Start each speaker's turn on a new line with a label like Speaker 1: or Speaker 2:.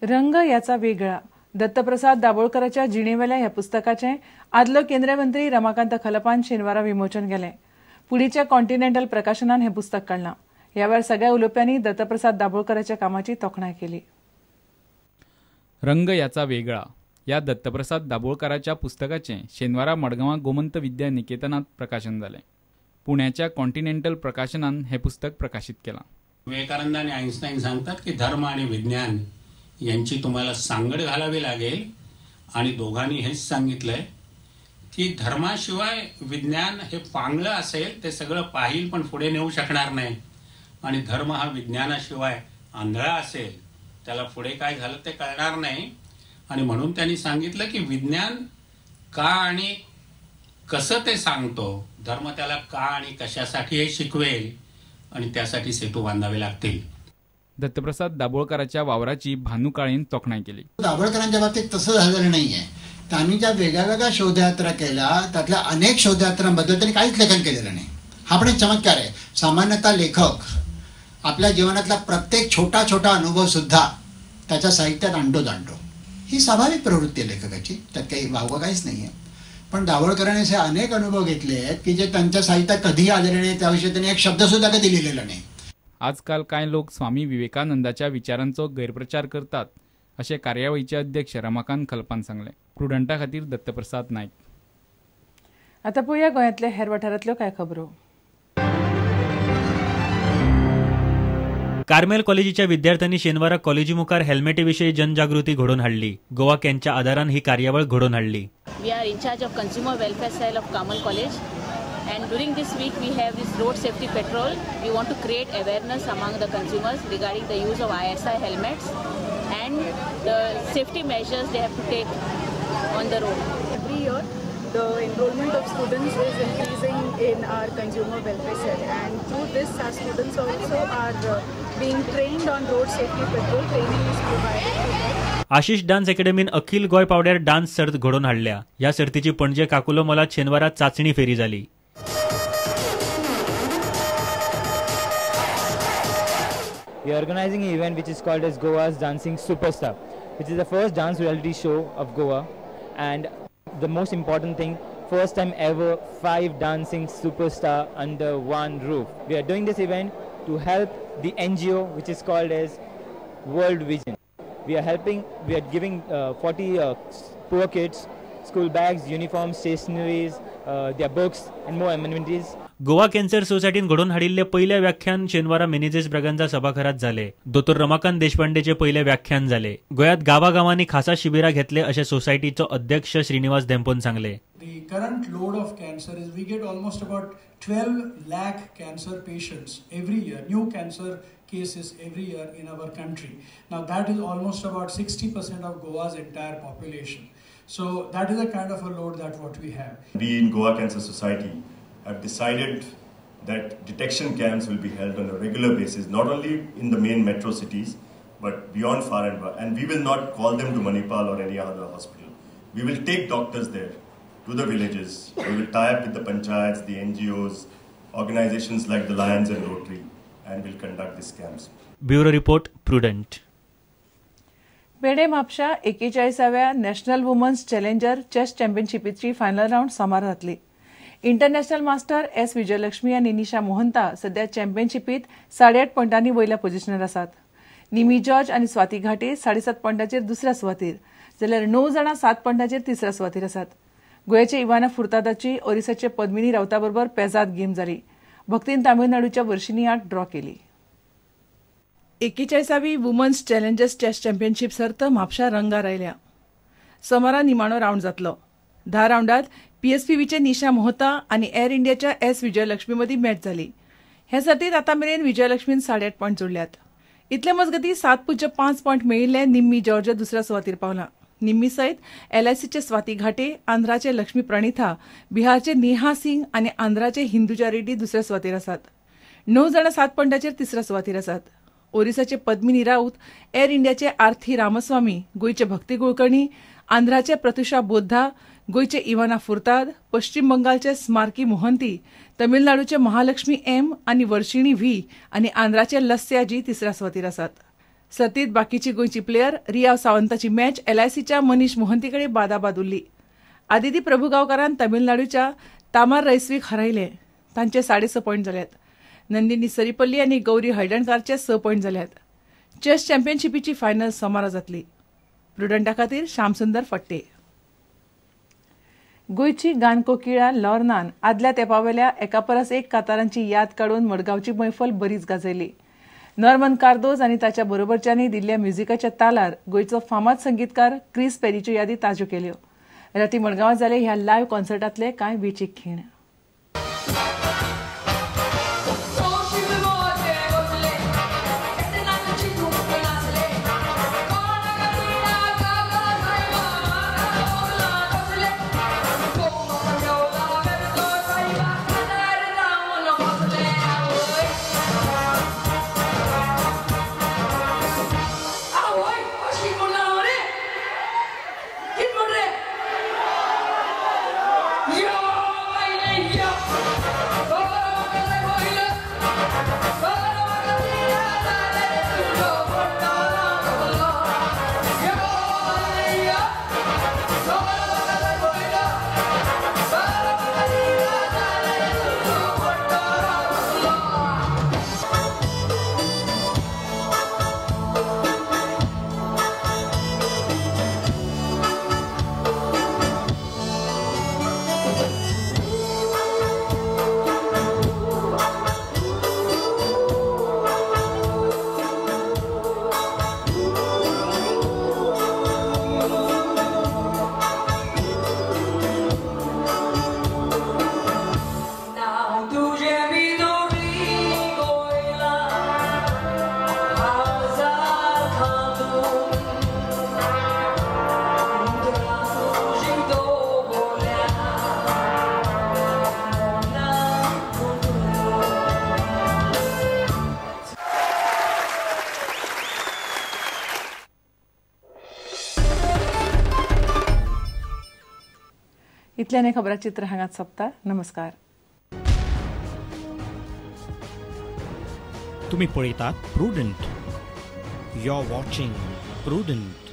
Speaker 1: रंग याचा वेगळा दत्तप्रसाद दाभोळकराच्या जिणेवेल्या ह्या पुस्तकाचें आदलो केंद्रीय मंत्री रमाकांत खलपान शेनवारा विमोचन केलें. पुणेच्या कॉन्टिनेंटल प्रकाशनान हें पुस्तक काडलां. ह्या वेळार सगळ्या उलोवप्यांनी दत्तप्रसाद दाभोळकराच्या कामाची तोखणाय केली.
Speaker 2: रंग याचा वेगळा ह्या दत्तप्रसाद दाभोळकराच्या पुस्तकाचें शेनवारा मडगांवां गोमंत विद्या निकेतनांत प्रकाशन जालें. पुण्याच्या कॉन्टिनेंटल प्रकाशनान हें पुस्तक प्रकाशीत केलां.
Speaker 3: विवेकानंद आणि आईन्स्टाईन सांगतात की धर्म आणि विज्ञान यांची तुम्हाला सांगड घालावी लागेल आणि दोघांनी हेच सांगितलंय की धर्माशिवाय विज्ञान हे पांगलं असेल, ते सगळं पाहिल पण पुढे नेऊ शकणार नाही, आणि धर्म हा विज्ञानाशिवाय आंधळा असेल, त्याला पुढे काय झालं ते कळणार नाही. आणि म्हणून त्यांनी सांगितलं की विज्ञान का आणि कसं ते सांगतो, धर्म त्याला का आणि कशासाठी हे शिकवेल आणि त्यासाठी सेतू बांधावे लागतील.
Speaker 2: दत्तप्रसाद दाभोळकराच्या वावराची भानू काळेन तोखणाय केली.
Speaker 4: दाभोळकरांच्या बाबतीत तसं झालेलं नाहीये. त्यांनी ज्या वेगळ्या वेगळ्या शोधयात्रा केल्या त्यातल्या अनेक शोधयात्रांबद्दल त्यांनी काहीच लेखन केलेलं नाही. हा पण एक चमत्कार आहे. सामान्यतः लेखक आपल्या जीवनातला प्रत्येक छोटा छोटा अनुभव सुद्धा त्याच्या साहित्यात आणतो जाणतो. ही स्वाभाविक प्रवृत्ती आहे लेखकाची, त्यात काही वावगं काहीच नाही आहे. पण दाभोळकरांनी असे अनेक अनुभव घेतले आहेत की जे त्यांच्या साहित्यात कधीही आलेले नाही, त्याविषयी त्यांनी एक शब्दसुद्धा कधी लिहिलेला नाही.
Speaker 2: आजकाल कांय लोक स्वामी विवेकानंदाच्या विचारांचो गैरप्रचार करतात अशें कार्यावळीचे अध्यक्ष रमाकांत खलपान सांगलें. प्रुडंटा खातीर दत्तप्रसाद नायक.
Speaker 1: आतां पळोवया गोंयांतल्या हेर वाठारांतल्यो कांय खबरो.
Speaker 5: कार्मेल कॉलेजीच्या विद्यार्थ्यांनी शेनवारा कॉलेजी मुखार हेल्मेटी विशीं जनजागृती घडोवन हाडली. गोवा कॅनच्या आदारान ही कार्यावळ घडोवन हाडली.
Speaker 6: We are in charge of consumer welfare cell of Carmel College, and during this week we have this road safety patrol. We want to create awareness among the consumers regarding the use of ISI helmets and the safety measures they have to take on the road.
Speaker 7: Every year the enrollment of students is increasing in our consumer welfare cell, and through this our students also are being trained on road safety patrol. Training is provided to them.
Speaker 5: Ashish dance अकॅडमीन अखिल गोंय पावड्यार dance सर्त घडोवन हाडल्या. ह्या सर्तीची पणजे काकुलो मॉलांत शेनवारा चांचणी फेरी जाली.
Speaker 8: We are organizing an event which is called as Goa's Dancing Superstar, which is the first dance reality show of Goa, and the most important thing, first time ever 5 dancing superstar under one roof. We are doing this event to help the NGO which is called as World Vision. We are helping, we are giving 40 poor kids school bags, uniforms, stationeries, their books and more amenities.
Speaker 5: Goa cancer सोसायटीन घडोवन हाडिल्ले पयले व्याख्यान शेनवारा मेनेझेस ब्रागांझा सभाघरात जाले. दोतोर रमाकांत देशपांडेचे पयले व्याख्यान जाले. गोंयांत गांवागांवांनी खासा शिबिरां घेतले अशें सोसायटीचो अध्यक्ष श्रीनिवास धेंपोन सांगले.
Speaker 9: The current load of cancer is we get almost about 12 lakh cancer patients every year, new cancer cases every year in our country. Now that is almost about 60% of Goa's entire population. So that is a kind of a load that what we have.
Speaker 10: We in Goa Cancer Society have decided that detection camps will be held on a regular basis, not only in the main metro cities, but beyond far and wide. And we will not call them to Manipal or any other hospital. We will take doctors there to the villages. We will tie up with the panchayats, the NGOs, organizations like the Lions and Rotary, and will conduct these camps.
Speaker 5: Bureau Report, Prudent.
Speaker 1: Pedem म्हापशा 41व्या national women's challenger chess चॅम्पियनशिपीची final round सोमार जातली. International master S Vijayalakshmi आनी निशा मोहंता सध्या चॅम्पियनशिपीत 8.5 पॉयंटांनी वयल्या पोझिशनार आसात. निमी George आनी स्वाती घाटे 7.5 पॉयंटाचेर दुसऱ्या सुवातेर, जाल्यार 9 जाणां 7 पॉयंटाचेर तिसऱ्या सुवातेर आसात. गोंयचे इवाना फुर्तादाची ओरिसाचे पद्मिनी रावता बरोबर पेजाद गेम जाली. भक्तीन तामिळनाडूच्या वर्षिनी आड ड्रॉ केली. 41वी वुमन्स चॅलेंजर्स चेस चॅम्पियनशीप सर्त म्हापशा रंगार आयल्या. सोमारा निमाणो रावंड जातलो. 10 रावंडात पीएसपीव्हीचे निशा मोहता आनी एअर इंडियाच्या एस विजयलक्ष्मी मदीं मॅच जाली. हे सर्तीत आतां मेरेन विजयलक्ष्मीन 8.5 पॉयंट जोडल्यात. इतले मजगतीं 7.05 पॉयंट मेळिल्ले निम्मी जॉर्ज दुसऱ्या सुवातेर पावला. निम्मी सयत एलआयसीचे स्वाती घाटे, आंध्राचे लक्ष्मी प्रणिथा, बिहारचे नेहा सिंग आनी आंध्राचे हिंदुजा रेड्डी दुसऱ्या सुवातेर आसात. 9 जाणां 7 पॉयंटाचेर तिसऱ्या सुवातेर आसात. ओरिसाचे पद्मिनी राऊत, एअर इंडियाचे आर्थी रामस्वामी, गोंयचे भक्ती कुलकर्णी, आंध्राचे प्रतुषा बोद्धा, गोंयचे इवाना फुर्ताद, पश्चिम बंगालचे स्मारकी मोहंती, तमिळनाडूचे महालक्ष्मी एम आनी वर्षिणी व्ही आनी आंध्राचे लस्या जी तिसऱ्या सुवातेर आसात. सर्तीत बाकीची गोंयची प्लेयर रियाव सावंताची मॅच एलआयसीच्या मनीष मोहंती कडेन बादाबाद उरली. आदिती प्रभुगांवकारान तमिळनाडूच्या तामार रैस्वीक हरयले. तांचे 6.5 पॉयंट जाल्यात. नंदिनी सरीपल्ली आनी गौरी हळदणकारचे 6 पॉयंट जाल्यात. चेस चॅम्पियनशिपीची फायनल सोमारा जातली. प्रुडंटा खातीर श्यामसुंदर फट्टे. गोंयची गान कोकिळा लॉर्नान आदल्या तेंपावेल्या एका परस एक कातारांची याद काडून मडगांवची मैफल बरीच गाजयली. नॉर्मन कार्दोज आनी ताच्या बरोबरच्यांनी दिल्ल्या म्युझिकाच्या तालार गोंयचो फामाद संगीतकार क्रिस पेरीच्यो यादी ताज्यो केल्यो. राती मडगांवां जाले ह्या लायव्ह कॉन्सर्टांतले कांय वेंचीक खीण. इतल्याने खबराचित्र हांगात सोंपता. नमस्कार.
Speaker 11: तुम्ही पळयतात Prudent. You are watching Prudent.